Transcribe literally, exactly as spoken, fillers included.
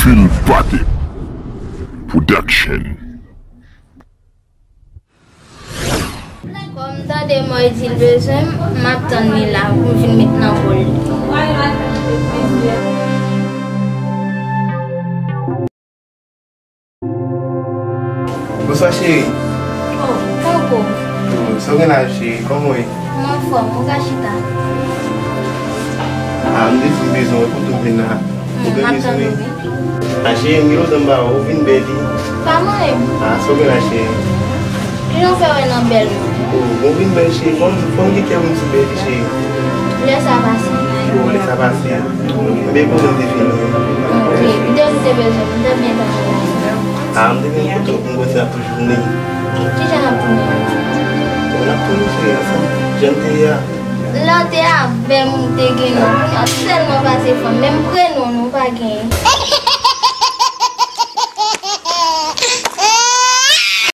Silvate Production. Kòm m tande Moy di l bezwen m, m ap tann li la pou m vin met nan wòl li. Bonswa cheri. Oh, tankou. Oh, sa w gen la cheri? Kòman w ye? M anfòm, ou ka chita. Ah, m te di m bezwen w, kote w vin la? Ou gen bezwen? Ah, cheri, m gen lontan m pa wè w, ou vin bèl wi. Pa manyen m. Ah, sa w gen la cheri? Kijan w fè wè nan bèl mwen? Oh, bon, ou vin bèl cheri, fò m, fò m gen kè pou m di bèl wi cheri. Lè sa pase. Oh, lè sa pase. M byen kontan m te vin wi. Ok, m te, m te bezwen, m te byen tann ou. Ah, m te vin kote w pou m kontinye ap toujou vini. Kijan n ap tounen? Bon, n ap tounen cheri ansanm. Jan n te ye a. Lè w te avè m ou te gen non. Kounye a w tèlman pase fanm, menm prenon nou pa genyen.